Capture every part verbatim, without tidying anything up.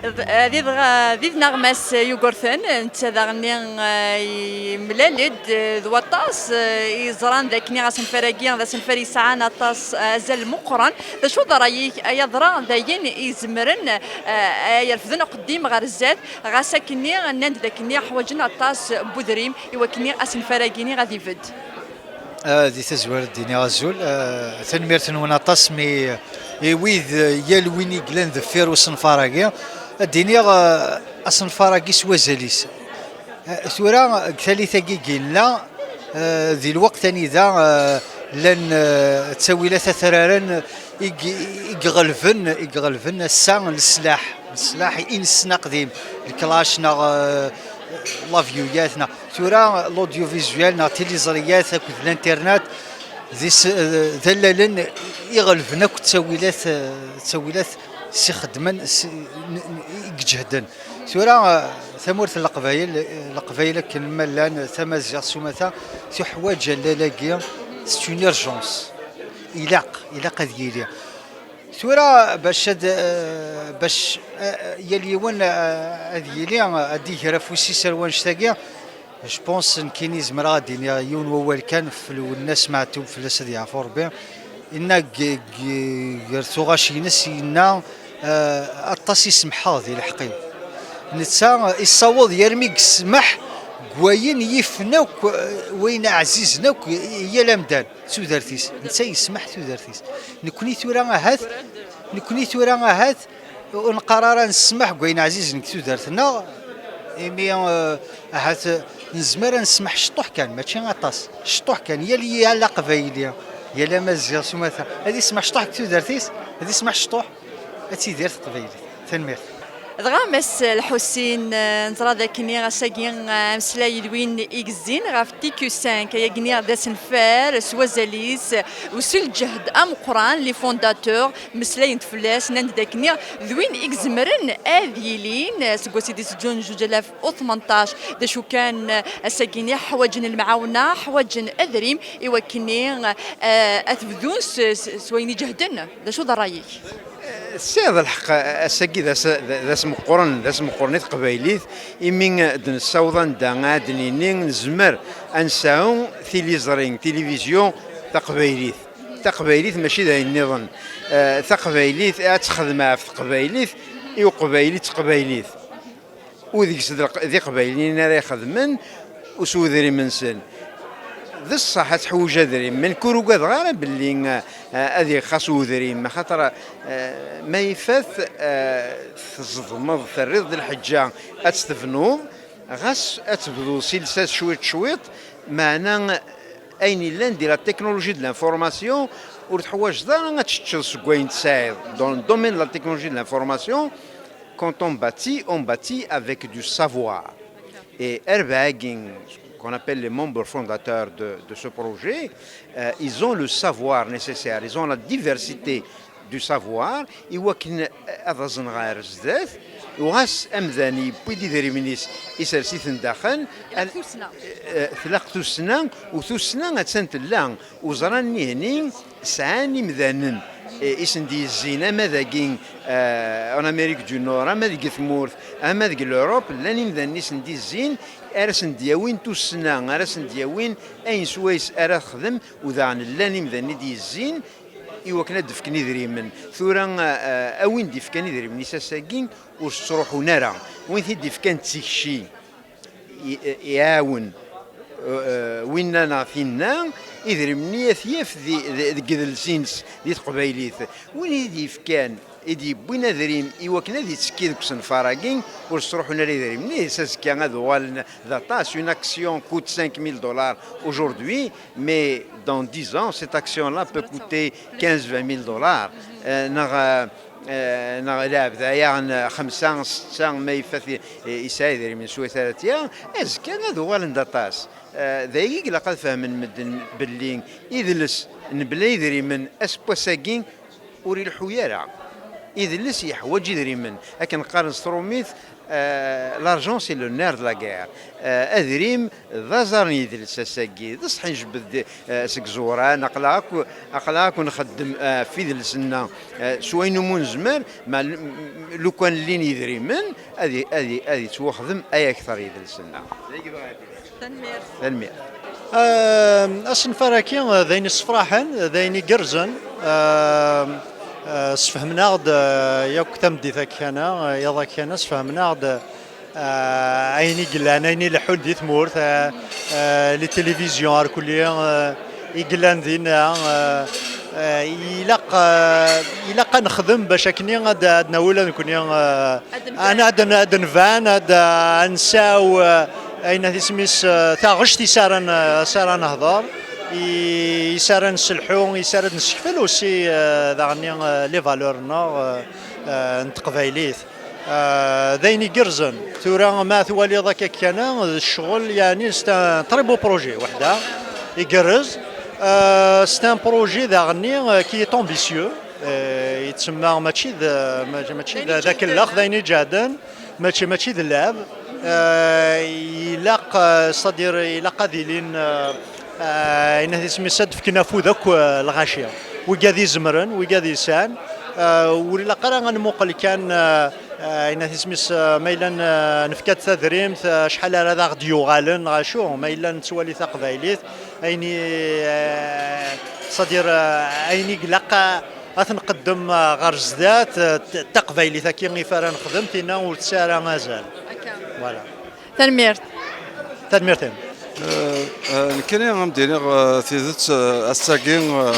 D- eh, d idɣa- d idnaɣmas Yugurten, netta daɣenni, eh, yemlal-d, eh, d waṭas, eh, yeẓran d akken asenfar-agi d asenfar yesɛan aṭas, eh, azal meqqren. D acu d ṛṛay-ik, ay aḍra d ayen izemren, eh, ay refden uqeddim ɣer zdat, ɣas akkenni nnan-d d akkenni ḥwaǧen aṭas n udrim i wakken asenfar-agi ad ibedd? Ah, di tazwara ad d-iniɣ azul. Ah, tanemmirt-nwen aṭas mi, i wid, eh, yal win i yellan deffir usenfar-agi. Ad d-iniɣ, ah, asenfar-agi s wazal-is. Ah, tura, deg tallit-agi i yella, ah, di lweqt anida, ah, llan, ah, ttawilat atraren i g-, i iɣelben, i iɣelben ass-a leslaḥ, leslaḥ i nessen aqdim, lklac neɣ, ah, l'avion-yat neɣ Tura, l'audiovisuel neɣ tiliẓriyat akked l'internet d is-, d allalen iɣelben akk ttawilat, ttawilat s ixeddmen s, n, n, i iǧehden. Tura, tamurt n Leqbayel, Leqbayel akken ma llan, tamaziɣt s umata, tuḥwaǧ allal-agi, c'est une urgence. Ilaq, ilaq ad yili. Tura bac ad, eh, bac, eh, yal yiwen, eh, ad yili, eh, ad d-iger afus-is ar wannect-agi, je pense nekkini zemreɣ ad d-iniɣ yiwen wawal kan f Lwennas Meɛtub, fell-as ad yeɛfu Rebbi. Inna g-, g-, gar tuɣac-ines, yenna, eh, aṭas i semmḥeɣ di lḥeqq-iw. Netta, eh, issaweḍ yarmi yesmeḥ deg wayen yifen akk, eh, wayen ɛzizen akk i yal amdan. Tudert-is, netta yesmeḥ tudert-is. Nekni tura ahat, nekni tura ahat ur neqqar ara nesmeḥ deg wayen ɛzizen deg tudert-nneɣ, imi, eh, ahat, eh, nezmer ad nesmeḥ cṭuḥ kan, mačči aṭas, cṭuḥ kan, yal, yal aqbayli, yal amaziɣ s umata, ad yesmeḥ cṭuḥ deg tudert-is, ad yesmeḥ cṭuḥ, ad tidir teqbaylit. Tanemmirt. Dɣa Mass Lḥusin, eh, neẓra d akken ass-agi, eh, ameslay d win i yezzin ɣef T Q cinq, ayagi d asenfar s wazal-is, u s lǧehd ameqqran, les fondateurs meslayen-d fell-as, nnan-d d akken d win i izemren ad yilin, eh, seg wass i d-iteǧǧun zuǧ alaf u tmenṭac. D acu kan, eh, ass-agi ḥwaǧen lemɛawna, ḥwaǧen adrim i wakken, eh, ad t-bdun s, s, s wayen iǧehden. D acu d ṛṛay-ik? Tesɛiḍ lḥeqq, ass-agi d ass, d ass meqqren, d ass meqqren i teqbaylit, imi d-nessaweḍ anda ad d-nini nezmer ad nesɛu tiliẓri, tilivizyu taqbaylit. Taqbaylit mačči d ayen nniḍen. Eh, taqbaylit ad texdem ɣef teqbaylit, i uqbayli d teqbaylit. U deg-s d leq-, d iqbayliyen ara ixedmen, u s udrim-nsen. D ṣṣeḥ ad teḥwiǧ adrim, mais nekk ur ugadeɣ ara belli, eh, ad ixaṣ udrim, axaṭer, eh, ma ifat, eh, tẓedmeḍ, terriḍ-d lḥeǧǧa ad tt-tebnuḍ, ɣas ad tebduḍ si lsas cwiṭ cwiṭ, meɛna ayen yellan di la technologie de l'information ur teḥwaǧeḍ ara ad teččeḍ seg wayen tesɛiḍ. Dans le domaine de la technologie de l'information, quand on bâtit, on bâtit avec du savoir. Et Erbaagin, qu'on appelle les membres fondateurs de, de ce projet, euh, ils ont le savoir nécessaire, ils ont la diversité du savoir, i wakken ad aẓen ɣer zdat, u ɣas amdan yewwi-d idrimen-is, isers-iten daxel, tlaq tussna, eh, tlaq tussna, u tussna attan tella, u ẓran nihni sɛan imdanen, eh, i sen-d-yezzin, ama dagi, eh, en Amérique du Nord, ama deg tmurt, ama deg l'Europe, llan imdanen i sen-d-yezzin, ara sen-d-yawin tussna, ara sen-d-yawin ayen swayes ara texdem, u daɣen llan imdanen i d-yezzin i wakken ad d-fken idrimen. Tura, eh, a win d-ifkan idrimen-is ass-agi, ur s-ttruḥun ara. Win t-id-ifkan d tikci, i-, iɛawen, eh, winna neɣ tinna, idrimen-nni ad t-yaf di, di, deg idles-ines, di teqbaylit. Win i d-yefkan, i d-yewwin adrim i wakken ad yettekki deg usenfar-agi, ur s-ttruḥun ara idrimen-is, azekka ad uɣalen d aṭas. Une action coûte cinq mille dollars aujourd'hui, mais dans dix ans, cette action-là peut coûter quinze, vingt mille dollars. Eh, neɣ, eh, neɣ lɛebd-a yaɣen xemsa, setta, ma yeffat i-, i-, yesɛa idrimen s wayt ara tt-yaɣ, azekka ad uɣalen d aṭas. Eh, d ayagi i ilaq ad fehmen medden belli idles n bla idrimen aseggas-agi ur ileḥḥu ara. Idles yeḥwaǧ idrimen. Akken qqaren s trumit, Euh, l'argent, c'est le nerf de la guerre. Euh, adrim d aẓar n yidles ass-agi. D ṣṣeḥ, njebbed-d, euh, seg iẓuran, aql-aɣ akk, aql-aɣ akk nxeddem, euh, ɣef yidles-nneɣ, euh, s wayen umi nezmer, ma l-, m-, m-, lukan llin yidrimen, ad i-, ad i-, ad yettwaxdem ay akteṛ yidles-nneɣ. Tanemmirt. Tanemmirt. Euh, asenfar-agi, euh, d ayen issefraḥen, d ayen igerrzen. Euh, euh, sfehmen-aɣ-d, euh, yakk tameddit-agi kan, euh, iḍ-agi kan, sfehmen-aɣ-d, euh, ayen i yellan, ayen ileḥḥun di tmurt, euh, euh, les télévisions, irkelli, euh, i yellan dinna, euh, euh, ilaq, euh, ilaq ad nexdem bac akkenni ad, ad nawi ula d nekkni, euh, ad nban, ad, ad n-, ad nban, ad, ad nsaw, euh, ayen at isem-is, euh, taɣect i s ara n-, s ara nehder, i, i s ara nselḥu, i s ara d-nessekfel aussi, euh, daɣenni, euh, les valeurs-nneɣ, euh, euh, n teqbaylit. Euh, d ayen igerrzen. Tura ma twaliḍ akka kan, d ccɣel, yeɛni, c'est un très beau projet, weḥd-a. Igerrez. Euh, c'est un projet daɣenni, euh, qui est ambitieux. Euh, yettsemma mačči d, ma-, mačči d, d akellex, d ayen iǧehden, mačči, mačči d llɛeb. Euh, ilaq, euh, c'est-à-dire, ilaq ad ilin, euh, euh, ayen at isem-is ad d-fken afud akk, euh, lɣaci. Wigad izemren, wigad yesɛan. Euh, ur ilaq ara ad nmuqel kan, euh, euh, ayen at isem-is, euh, ma yella n-, euh, nefka-d tadrimt, euh, acḥal ara d aɣ-d-yuɣalen, neɣ acu, ma yella nettwali taqbaylit, ayen i, euh, c'est-à-dire, euh, ayen i ilaq, euh, ad t-nqeddem, euh, ɣer zdat, euh, t-, taqbaylit-agi i f ara nexdem, tinna ur tesɛi ara azal. Akka. Voilà. Tanemmirt. Tanemmirt-im. Euh, euh, nekkini, ad m-d-iniɣ, euh, tidet, euh, ass-agi, euh,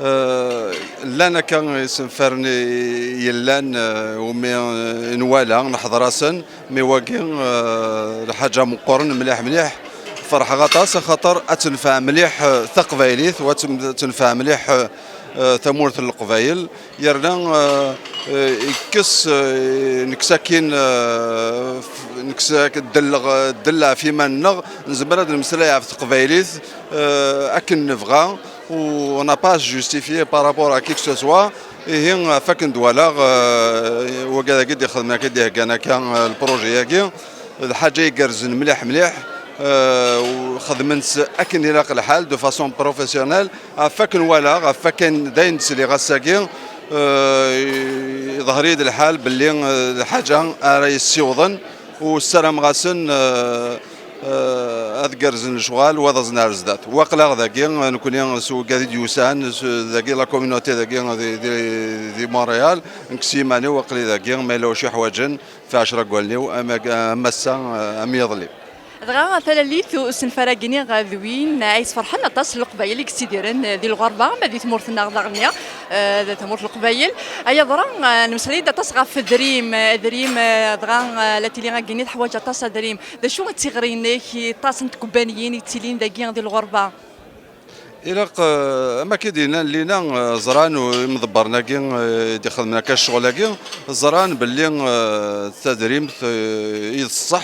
euh, llan akka isenfaren i, yellan, euh, umi, euh, nwala, neḥḍer-asen, mi wagi, euh, lḥaǧa meqqren mliḥ mliḥ. Ferḥeɣ aṭas, axaṭer ad tenfeɛ mliḥ, euh, taqbaylit, u ad ten-, tenfeɛ mliḥ, euh, euh, tamurt n Leqbayel. Yerna, euh, euh, yekkes, euh, nekkes akin, euh, f-, nekkes ak-, ddel-, ddel ɣef iman-nneɣ, nezmer ad nemmeslay ɣef teqbaylit, euh, akken nebɣa, u on n'a pas à se justifier par rapport à qui que ce soit. Ihi, ɣef akken d-walaɣ, euh, wagad-agi d-ixedmen akka, d-iheggan akka, euh, lprojet-agi, d lḥaǧa igerrzen mliḥ mliḥ, euh, u xedmen-tt akken ilaq lḥal, de façon professionnelle. Ɣef akken walaɣ, ɣef akken d ayen d-sliɣ ass-agi, euh, iḍher-iyi-d lḥal belli, euh, d lḥaǧa ara yessiwḍen, u ssarameɣ-asen, euh, euh, ad gerrzen lecɣal, u ad aẓen ar zdat. U aql-aɣ dagi, nekkni s wigad i d-yusan, s, dagi la communauté dagi di, di, di Montréal, nekk s yiman-iw aql-i dagi, ma yella wacu i ḥwaǧen, fi ɛecra n wallen-iw, am, am ass-a, euh, am yiḍelli. Dɣa talalit usenfar-agi d win ay sferḥen aṭas n Leqbayel i yettidiren di lɣerba, ama di tmurt-nneɣ daɣenni, eh, d tamurt n Leqbayel. Ay aḍra, eh, nemmeslay-d aṭas ɣef adrim, eh, adrim, eh, dɣa, eh, la tili-agi teḥwaǧ aṭas adrim. D acu i d tiɣri-inek i aṭas n tkebbaniyin i yettilin dagi di lɣerba? Ilaq, eh, am akka i d-yennan lina, eh, ẓran u imḍebbren-agi, eh, i d-ixedmen akka ccɣel-agi, ẓran belli, eh, tadrimt, eh, i d ṣṣeḥ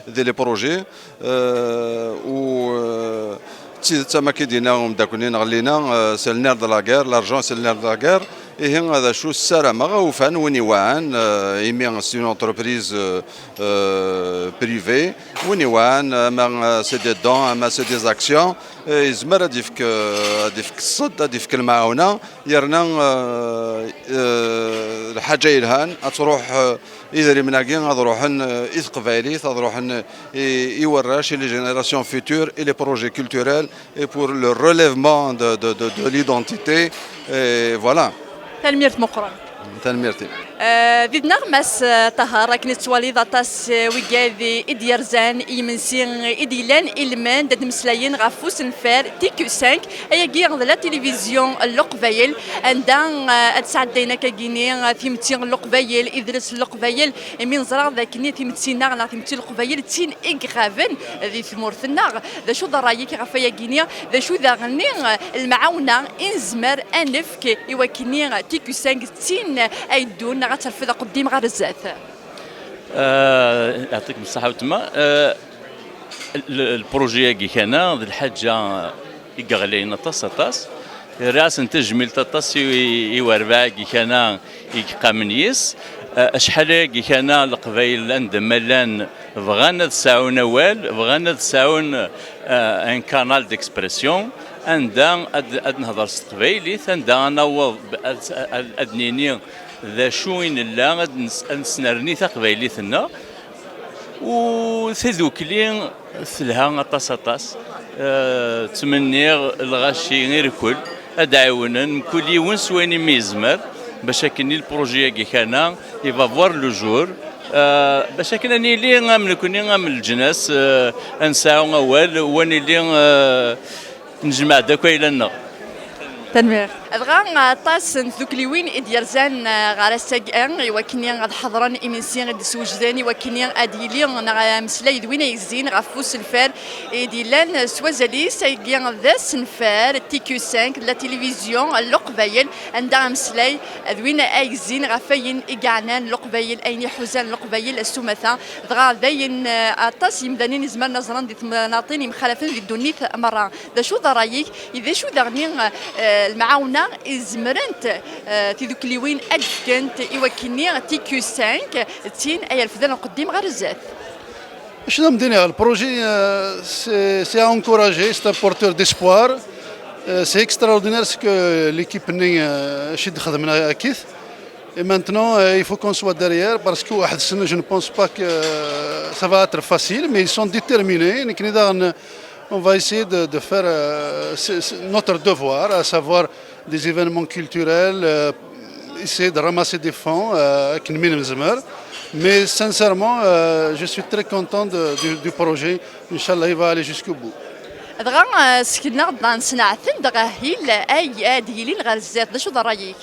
di les projets, eh, u, eh, d tidet am akka i d-yenna umeddakel-nni neɣ lina, eh, c'est le nerf de la guerre, l'argent c'est le nerf de la guerre. Ihi, d acu ssarameɣ, ufan win iwaɛen, eh, imi c'est une entreprise, eh, eh, privée, win iwaɛen, ama, eh, c'est des dons, ama c'est des actions, eh, yezmer ad yefk, eh, ad yefk ṣṣed, ad yefk lemɛawna, yerna, eh, eh, lḥaǧa yelhan, ad truḥ, eh, idrimen-agi ad ruḥen, eh, i teqbaylit, ad ruḥen, eh, i, i warrac, i les générations futures, i les projets culturels, et pour le relèvement de, de, de, de l'identité, et voilà. Tanemmirt meqqren. Tanemmirt-im. Eh, did-neɣ Mass, eh, Ṭaher, akken i tettwaliḍ aṭas, eh, wigad i d-yerzan i yimensi i d-yellan i lmend ad d-mmeslayen ɣef usenfar T Q cinq, ayagi d la télévision n Leqbayel, anda, eh, ad sɛeddayen akkagini, eh, timetti n Leqbayel, idles n Leqbayel, imi neẓra dakken timetti-nneɣ neɣ timetti n Leqbayel d tin i iɣaben di tmurt-nneɣ. D acu d ṛṛay-ik ɣef wayagi-nni? D acu daɣen-nni, eh, lemɛawna i nezmer ad nefk i wakken-nni T Q cinq d tin ay ddun neɣ ad terfed aqeddim ɣer zdat? Eh, yeɛṭikem ṣṣeḥḥa weltma. Eh, l-, lpruji-agi kana d lḥaǧa i yeɣlayen aṭas, aṭas. Rriɣ-asen tajmilt aṭas i, i, i werbaɛ-agi kana i yeqqamen yis. Acḥal ayagi kan Leqbayel anda ma llan bɣan ad sɛun awal, bɣan ad sɛun, eh, un canal d'expression anda ad, ad nehder s teqbaylit, anda ad naweḍ ad, ad, ad nini d acu i nella, ad nes-, ad nesnerni taqbaylit-nneɣ. U tidukli telha aṭas, aṭas. Eh, ttmenniɣ lɣaci irkul ad ɛiwnen mkul yiwen s wayen imi yezmer, bac akken i lpruji-agi kana i va voir le jour. Eh, bac akken ad nili am nekni, am leǧnas, eh, ad nesɛu awal, u ad nili, eh, nejmeɛ-d akk ayla-nneɣ. Tanemmirt. Dɣa aṭas n tdukliwin i d-yerzan, eh, ɣer ass-agi, i wakken ad ḥeḍren imensi i d-swejden, i wakken ad yili neɣ ameslay d win ay yezzin ɣef usenfar i d-yellan s wazal-is. Agi d asenfar T Q cinq de la télévision n Leqbayel, anda ameslay d win ay yezzin ɣef wayen i yeɛnan Leqbayel, ayen iḥuzan Leqbayel s umata. Dɣa d ayen, eh, aṭas yemdanen i zemren ad ẓren di temnaḍin yemxalafen di ddunit merra. D acu d ṛṛay-ik? D acu daɣen, eh, lemɛawna i zemrent, eh, tidukliwin ad d-fkent i wakken-nni T Q cinq d tin ay refden lqeddim ɣer zdat? Acu d am-d-iniɣ, le projet, euh, c'est, c'est à encourager, c'est un porteur d'espoir. Euh, c'est extraordinaire ce que l'équipe-nni, euh, acu d-xedmen akkit. Et maintenant, euh, il faut qu'on soit derrière parce que waḥed-sen, je ne pense pas que, euh, ça va être facile, mais ils sont déterminés. Nekni daɣen, on va essayer de, de faire, euh, ce- ce- notre devoir, à savoir des événements culturels, euh, essayer de ramasser des fonds, euh, akken mi nezmer. Mais sincèrement, euh, je suis très content de- du, du projet. Inch'Allah, il va aller jusqu'au bout. Dɣa, eh, sken-aɣ-d daɣen sneɛten-d ɣer ahil ay ad yilin ɣer zdat. D acu d ṛṛay-ik?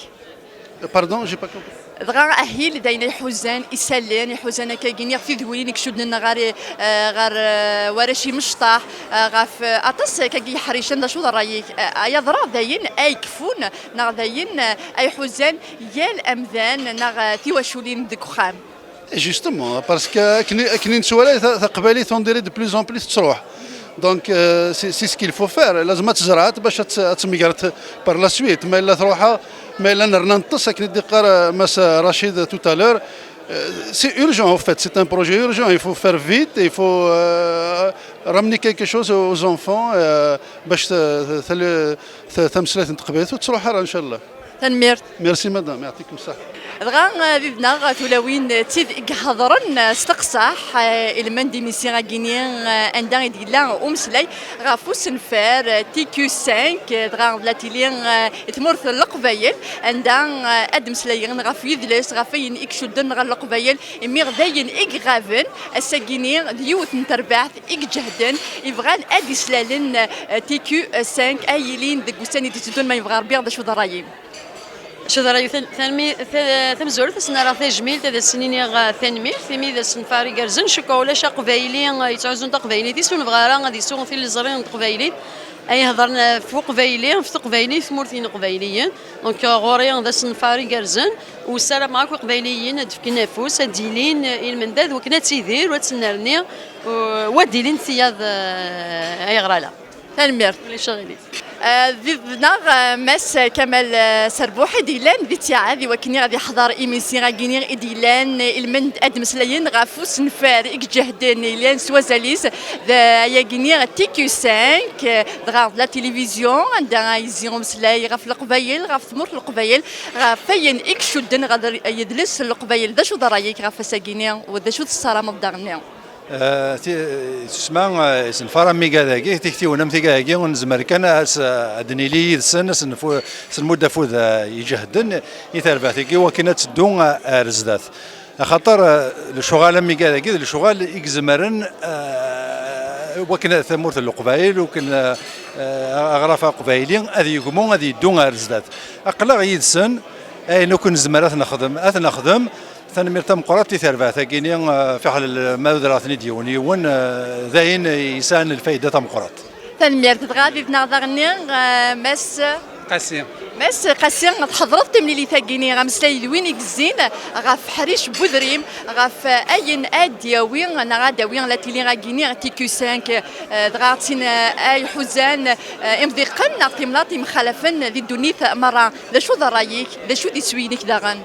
Pardon, j'ai pas compris. Dɣa ahil d ayen iḥuzan isallen, iḥuzan akkagi niɣ tidwilin i icudden ɣer, eh, ɣer, eh, warrac imecṭaḥ, eh, ɣef, eh, aṭas akkagi yeḥricen. D acu d ṛṛay-ik? Eh, yeḍra d ayen ay ikfun neɣ d ayen, eh, ay ḥuzan yal amdan neɣ, eh, tiwaculin deg uxxam? Justement, parce que akken akken i nettwalay ta- taqbaylit, on dirait de plus en plus tettruḥ. Donc, euh, c'est c'est ce qu'il faut faire. Lazem ad tezreɛt bac ad t- ad tmegret par la suite. Ma yella truḥ, ma yella nerna neṭṭes, akken i d-iqqar, euh, Mass Rachid tout à l'heure, euh, c'est urgent, en fait. C'est un projet urgent. Il faut faire vite. Il faut, euh, ramener quelque chose aux enfants, euh, bac ta- ta- ta- ta- tameslayt n teqbaylit ur tettruḥ ara, inchallah. Tanemmirt. Merci madame, يعطيكم الصحة. Dɣa, eh, did-neɣ tulawin, eh, d tid i iheḍren, eh, s teqsaḥ, eh, ilmend imensi-agi-ni, eh, anda i d-yella umeslay ɣef usenfar, eh, T Q cinq, eh, dɣa d la tili, eh, i tmurt n Leqbayel, anda, eh, ad d-meslayen ɣef yidles, ɣef ayen i icudden ɣer Leqbayel, imi d ayen i iɣaben. Ass-agi-ni d yiwet n terbaɛt i iǧehden, ibɣan ad islalen, eh, T Q cinq ay yilin deg ussan i d-itteddun, ma yebɣa Rebbi. D acu d ṛṛay-im? Acu d ṛṛay-iw? Tan- tanmi- ta- tamezwarut, ad sen-rreɣ tajmilt, ad asen-iniɣ, eh, tanemmirt, imi d asenfar igerrzen. Cukkeɣ ulac aqbayli, eh, yettɛuzzun taqbaylit-is, ur nebɣi ara ad isu tiliẓri n teqbaylit, ay iheḍren ɣef uqbayli, ɣef teqbaylit, tmurt n Iqbayliyen. Donc, eh, ɣur-i d asenfar igerrzen, u ssarameɣ akk Iqbayliyen ad d-fken afus, ad d-ilin, eh, i lmendad, wakken ad tidir, u ad tennerni, u, u ad d-ilin tiyaḍ, eh, ay ɣer ala. Tanemmirt. Ulac aɣilif. Eh, did-neɣ, eh, Mass Kamal, eh, Serbuḥ i d-yellan di ttiɛad i wakken ad iḥḍer imensi-agi-ni i d-yellan, eh, ilmend ad d-meslayen ɣef usenfar i iǧehden yellan s wazal-is. D ayagi-ni T Q cinq, eh, dɣa d la télévision, anda ay yezzi umeslay ɣef Leqbayel, ɣef tmurt n Leqbayel, ɣef wayen i icudden ɣer yidles n Leqbayel. D acu d ṛṛay-ik ɣef wass-agi-ni, u d acu tessarameḍ daɣen-nni? Eh, ti- Tusma, eh, isenfar am wigad-agi, tiktiwin am tigad-agi, nezmer kan ad s- ad nili yid-sen, ad s-nfu- s nmudd afud, eh, iǧehden i terbaɛt-agi, wakken ad teddu, eh, ar zdat. Axaṭer, eh, lecɣal am wigad-agi d lecɣal i izemren, eh, wakken tamurt n Leqbayel, wakken, eh, eh, aɣraf aqbayli ad yegmu, ad yeddu ar zdat. Aql-aɣ yid-sen, ayen akk nezmer ad t-nexdem, ad t-nexdem. Tanemmirt tameqqrant i terbaɛt-agi-ni, eh, fiḥel ma udreɣ-ten-id yiwen yiwen, eh, d ayen yesɛan lfayda tameqqrant. Tanemmirt. Dɣa did-neɣ daɣen-nni, eh, Mass Qasi. Mass Qasi, tḥeḍreḍ timlilit-agi-ni, ameslay d win i yezzin ɣef ḥric n udrim, ɣef, eh, ayen ad d-yawi neɣ ad d-tawi la tili-agi-ni T Q cinq, eh, dɣa d tin, eh, ay ḥuzan, eh, imḍiqen neɣ timnaḍt imxalafen di ddunit merra. D acu d ṛṛay-ik? D acu d iswi-inek daɣen?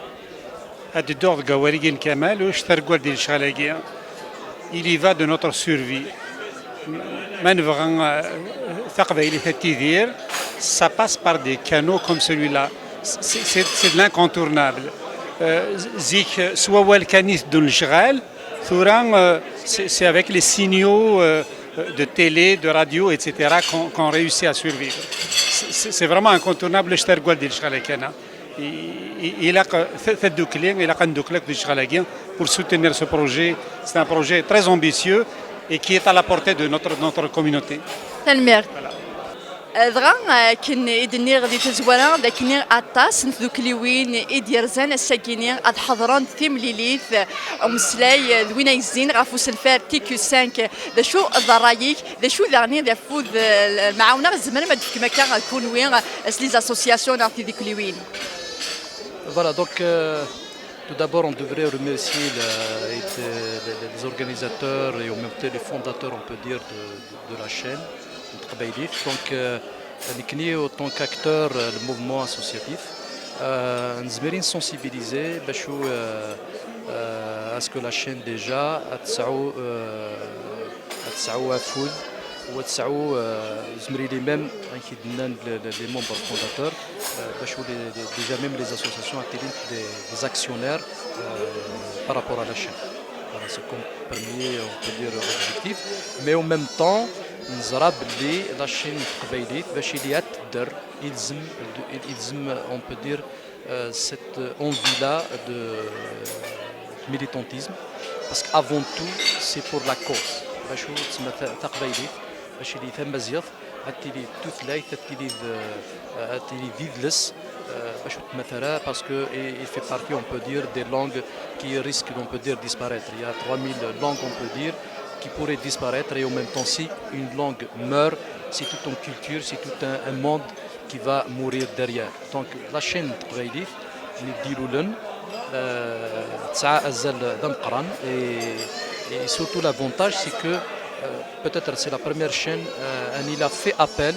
Ad dduɣ deg wawal-agi n Kamal, ulac targalt di lecɣal-agi. Il y va de notre survie. Ma nebɣa, euh, taqbaylit ad tidir, ça passe par des canaux comme celui-là. C'est, c'est, c'est de l'incontournable. Euh, zik, s wawal kan i teddun lecɣal, tura, euh, c'est, c'est avec les signaux, euh, de télé, de radio, et cetera, qu'on, qu'on réussit à survivre. C'est, c'est, c'est vraiment incontournable, ulac targalt di lecɣal-agi. I, i, ilaq, t-, tadukli, ilaq ad ndukkel akk di lecɣal-agi pour soutenir ce projet. C'est un projet très ambitieux et qui est à la portée de notre, notre communauté. Tanemmirt. Dɣa, akken i d-nniɣ di tazwara, d akken aṭas n tdukliwin i d-yerzan ass-agi-ni ad ḥeḍrent timlilit, umeslay d win ay yezzin ɣef usenfar T Q cinq. D acu d ṛṛay-ik? D acu daɣen i d afud, eh, lemɛawna tzemrem ad d-tefkem akka kunwi, eh, s les associations neɣ tidukliwin? Voilà, donc, euh, tout d'abord, on devrait remercier la, et, euh, les, les organisateurs et en même temps les fondateurs, on peut dire, de, de, de la chaîne, de Teqbaylit. Donc, euh, nekkni, autant qu'acteur, euh, le mouvement associatif, euh, nezmer ad sensibiliser, bac, euh, euh, à ce que la chaîne déjà, ad tesɛu, euh, ad tesɛu afud, u ad tesɛu, euh, nezmer ad nini même, akken i d-nnan les, les, les membres fondateurs, euh, bac les, les, déjà même les associations ad ilint des, des actionnaires, euh, par rapport à la chaîne. Voilà, c'est comme premier, on peut dire, objectif. Mais en même temps, neẓra belli la chaîne n teqbaylit, bac ad tedder, ilzem, ilzem, on peut dire, euh, cette envie-là de militantisme, parce qu'avant tout, c'est pour la cause. Bac ad tsemma ta-, taqbaylit, bac ad tili tamaziɣt, ad tili tutlayt, ad tili d, euh, ad tili d idles, euh, bac ur temmut ara, parce que il fait partie, on peut dire, des langues qui risquent, on peut dire, disparaître. Il y a trois mille langues, on peut dire, qui pourraient disparaître, et en même temps, si une langue meurt, c'est toute une culture, c'est tout un, un monde qui va mourir derrière. Donc, la chaîne n teqbaylit, n Dilulen, euh, tesɛa azal d ameqqran, et, et surtout l'avantage, c'est que, euh, peut-être c'est la première chaîne, euh, il a fait appel,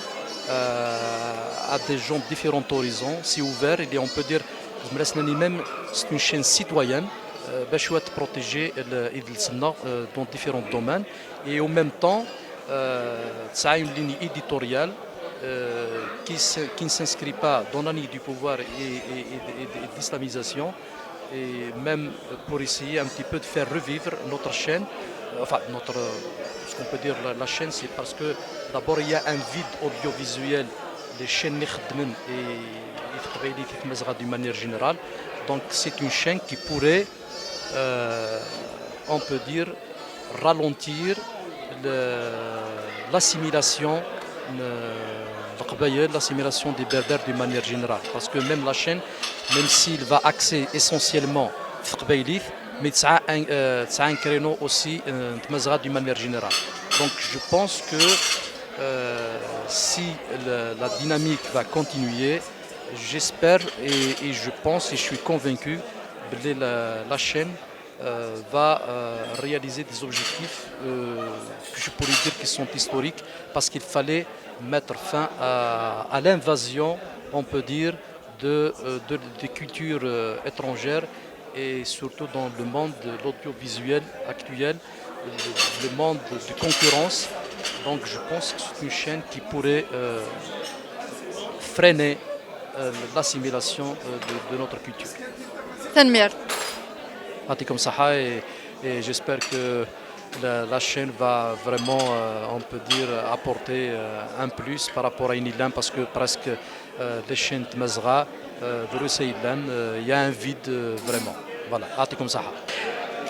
euh, à des gens de différents horizons, c'est ouvert, et on peut dire, même c'est une chaîne citoyenne, euh, bac ad protéger le, idles-nneɣ, euh, dans différents domaines, et en même temps, euh, ça a une ligne éditoriale, euh, qui se, qui ne s'inscrit pas dans la ligne du pouvoir et, et, et, et, et de l'islamisation, et même pour essayer un petit peu de faire revivre notre chaîne, euh, enfin, notre, ce qu'on peut dire la, la chaîne, c'est parce que d'abord il y a un vide audiovisuel, les chaînes n yixeddmen et, et teqbaylit i tmazɣa d'une manière générale. Donc c'est une chaîne qui pourrait, euh, on peut dire, ralentir le, l'assimilation, le, le Leqbayel, l'assimilation des Berbères d'une manière générale. Parce que même la chaîne, même s'il va axer essentiellement teqbaylit, mais ça a un, euh, ça a un créneau aussi, euh, de Mazra d'une manière générale. Donc je pense que, euh, si le, la dynamique va continuer, j'espère et, et je pense et je suis convaincu que la, la chaîne, euh, va, euh, réaliser des objectifs, euh, que je pourrais dire qui sont historiques, parce qu'il fallait mettre fin à, à l'invasion, on peut dire, de, euh, de, des cultures, euh, étrangères, et surtout dans le monde de l'audiovisuel actuel, le, le monde de concurrence. Donc je pense que c'est une chaîne qui pourrait, euh, freiner, euh, l'assimilation, euh, de, de notre culture. Tanemmirt. يعطيكم الصحة, et, et j'espère que la, la chaîne va vraiment, euh, on peut dire, apporter, euh, un plus par rapport à Inilan, parce que presque, euh, les chaînes de Mazra, euh, de Russie, euh, il y a un vide, euh, vraiment. Voilà, يعطيكم الصحة.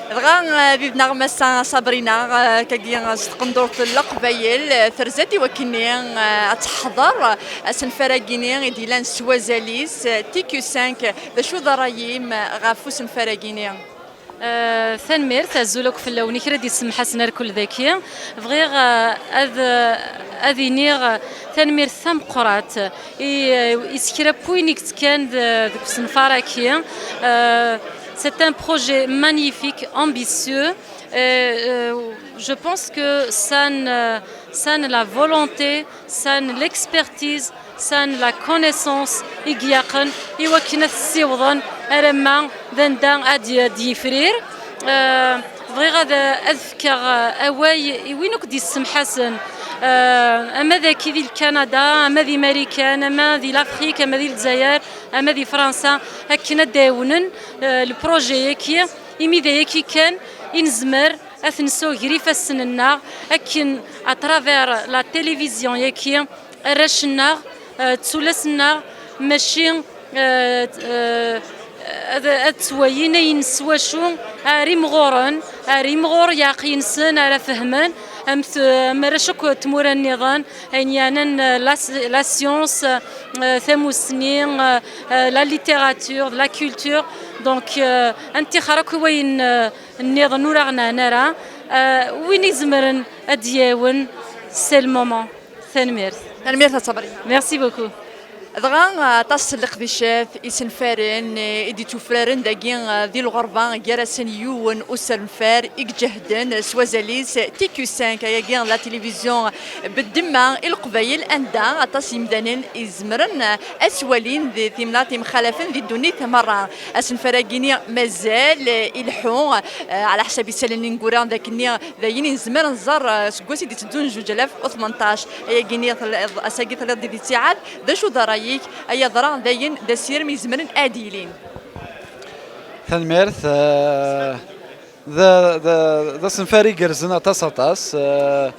Dɣa, eh, bib-nneɣ Massa Sabrina, eh, akkagi, eh, s tqendurt n Leqbayel, eh, terza-d i wakken-nni, eh, ad teḥḍer, eh, asenfar-agi-nni i d-yellan s wazal-is, eh, T Q cinq. D acu d ṛṛay-im, eh, ɣef usenfar-agi-nni? Eh, tanemmirt, azul akk fell-awen, i kra d-isemḥasen arkul daki. Bɣiɣ, eh, ad, eh, ad iniɣ, eh, tanemmirt tameqqrant i, eh, i s kra n win i yettekkan d-, deg usenfar-agi. Eh, c'est un projet magnifique, ambitieux. Eh, eh, je pense que ça n-, ça n-, la volonté, ça n-, l'expertise, ça n-, la connaissance i ilaqen i wakken ad ssiwḍen Aramma d anda ad d-, ad d-yifrir. Eh, bɣiɣ ad, ad fkeɣ, eh, awal i win akk d-yessemḥasen, eh, ama d aki di Lkanada, ama di Marikan, ama di Lafrik, ama di Lezzayer, ama di Fransa, akken ad d-ɛiwnen, eh, le projet-agi, imi d ayaki kan i nezmer ad t-nsew ger ifassen-nneɣ, akken à travers la télévision-agi, arrac-nneɣ, eh, d tullas-nneɣ, mačči, eh, eh, ad, ad ttwalin ayen s wacu ara imɣuren, ara imɣur yeɛqel-nsen, ara fehmen, am t-, am arrac akk n tmura nniḍen, ayen yeɛnan, eh, la, la science, eh, tamussni, eh, eh, la littérature, de la culture. Donc, eh, ad nṭixer akk i wayen, eh, nniḍen ur aɣ-nɛan ara. Eh, win izemren ad d-yɛiwen, c'est le moment. Tanemmirt. Tanemmirt a Sabrina. Merci beaucoup. Dɣa aṭas n leqdicat isenfaren i d-ittufraren dagi di lɣerba, gar-asen yiwen usenfar i iǧehden s wazal-is T Q cinq, ayagi d la télévision beddemma i Leqbayel, anda aṭas n yimdanen izemren ad s-walin di timnaḍ imxalafen di ddunit merra. Asenfar-agi-ni mazal ileḥḥu, ɛla ḥsab isallen ineggura, d akken-nni d ayen i nezmer ad nẓer, eh, seg wass i d-itteddun zuǧ alaf u tmenṭac. Ayagi-nni telliḍ, ass-agi telliḍ di ttiɛad, d acu d ṛṛay-ik? Ay aḍra d ayen d asirem izemren ad d-yilin. Tanemmirt. Eh, d, d, d asenfar igerrzen aṭas, aṭas. Eh,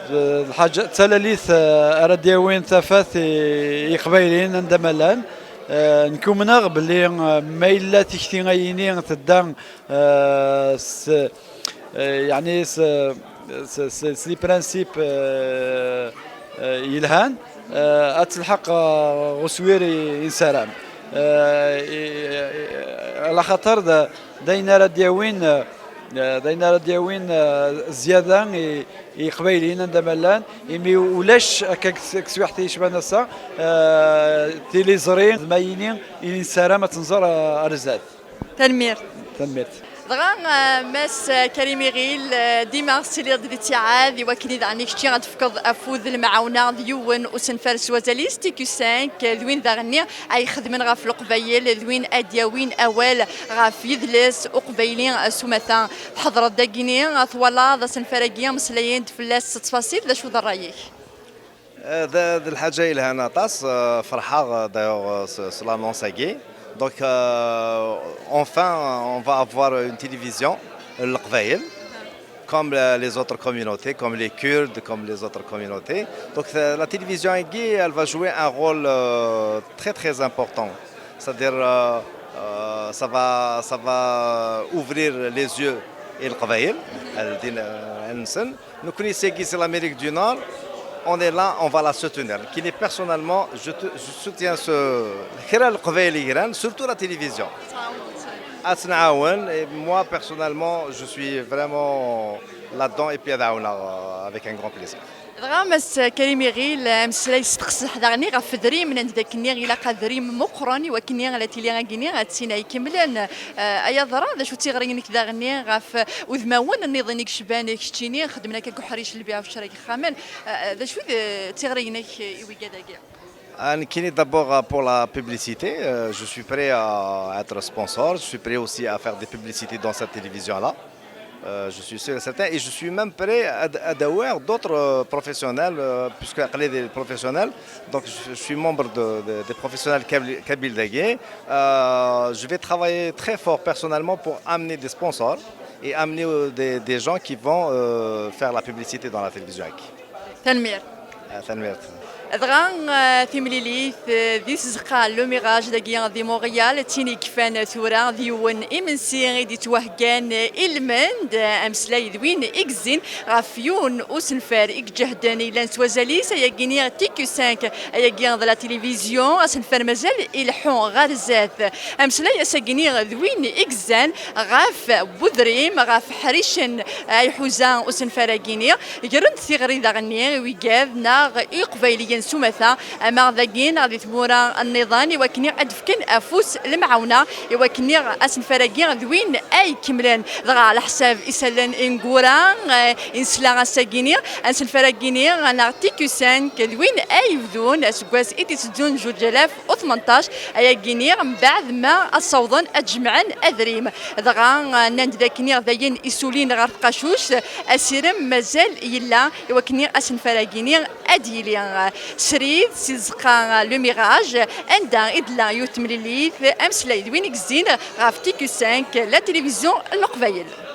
d, d lḥaǧa, d talalit, eh, ara d-yawin tafat i, i Iqbayliyen anda ma llan. Eh, nekk umneɣ belli, eh, ma yella tikti ayini tedda, eh, s, eh, yeɛni s, s, s, s les principes, eh, eh, yelhan, eh, ad telḥeq, eh, uswir i, i nessaram. Eh, i, i, Ala xaṭer d, d ayen ara d-yawin, eh, d ayen ara d-yawin, eh, zzyada i, i Iqbayliyen anda ma llan, imi ulac akka deg, deg teswiɛt yecban ass-a, eh, tiliẓri d mayini i nessaram ad tt-nẓer, eh, ar zdat. Tanemmirt. Tanemmirt. Dɣa, eh, Mass Karim Iɣil, eh, dima tettiliḍ di ttiɛad, i wakken i daɣen i kečči ad tefkeḍ afud, lemɛawna d yiwen usenfar s wazal-is, T Q cinq, eh, d win daɣen-nni ay ixedmen ɣef Leqbayel, d win ad d-yawin awal ɣef yidles uqbayli s umata. Tḥeḍreḍ dagini, twalaḍ asenfar-agi, mmeslayen-d fell-as s ttfaṣil, d acu d ṛṛay-ik? Eh, d, d lḥaǧa yelhan aṭas, eh, ferḥeɣ, eh, d'ailleurs, eh, s, s l'annonce-agi. Donc, euh, enfin, on va avoir une télévision, eh, Leqbayel, comme, euh, les autres communautés, comme les Kurdes, comme les autres communautés. Donc, euh, la télévision-agi, elle va jouer un rôle, euh, très, très important. C'est-à-dire, euh, euh, ça va, ça va ouvrir les yeux i Leqbayel, elle dit, euh, elle nous. Nous connaissons ici l'Amérique du Nord, on est là, on va la soutenir. Qui est personnellement, je, te- je soutiens ce, kra Leqbayel i yelhan, surtout la télévision. Ad tt-nɛawen, et moi personnellement, je suis vraiment là-dedans et puis ad ɛawneɣ, euh, avec un grand plaisir. Dɣa Mass Karim Iɣil, ameslay s teqseḥ daɣen ɣef tedrimen, anda akken ilaq adrim meqqren i wakken la tili agini ad tt-in ay kemmlen. Eh, ay aḍra, d acu d tiɣri-inek daɣen ɣef udmawen nniḍen i yecban keččini, xeddmen akka deg uḥric, lbiɛ u ccra n yexxamen? Eh, d acu d, eh, tiɣri-inek i wigad-agi? Ah, nekkini d'abord, euh, pour la publicité, euh, je suis prêt à être sponsor, je suis prêt aussi à faire des publicités dans cette télévision-là. Euh, je suis sûr et certain, et je suis même prêt à, à avoir d'autres, euh, professionnels, euh, puisque aql-i des professionnels, donc je, je suis membre de, de- des professionnels kabyle, kabyle dagi. Euh, je vais travailler très fort personnellement pour amener des sponsors et amener, euh, des, des gens qui vont, euh, faire la publicité dans la télévision. Tanemmirt. Ah, tanemmirt. Dɣa, eh, timlilit, eh, di tzeqqa Le Mirage dagi di Montréal, d tin i yefkan tura d yiwen imensi i d-ittwaheggan i lmend, eh, ameslay d win i yezzin ɣef yiwen usenfar i iǧehden yellan s wazal-is, ayagi-nni T Q cinq, ayagi d la télévision, asenfar mazal ileḥḥu ɣer zdat. Ameslay ass-agi-nni d win i yezzan ɣef udrim, ɣef ḥricen ay iḥuza usenfar-agi-nni. Gren-d tiɣri daɣen-nni i wigad neɣ i Iqbayliyen s umata, ama dagi neɣ di tmura nniḍen, i wakken ad d-fken afus lemɛawna, i wakken asenfar-agi d win ay ikemlen. Dɣa, ɛla ḥsab isallen ineggura, eh, i nesla ass-agi-ni, asenfar-agi-ni neɣ T Q cinq d win ay ibdun aseggas i d-itteddun zuǧ alaf u tmenṭac, ayagi-ni mbeɛd ma ad ssawḍen ad jemɛen adrim. Dɣa, eh, nnan-d d akken d ayen isulin ɣer tqacuct, asirem mazal yella i wakken asenfar-agi-ni ad d-yili. Srid si tzeqqa Le Mirage, anda i d-tella yiwet temlilit, ameslay d win i yezzin ɣef T Q cinq, la télévision n Leqbayel.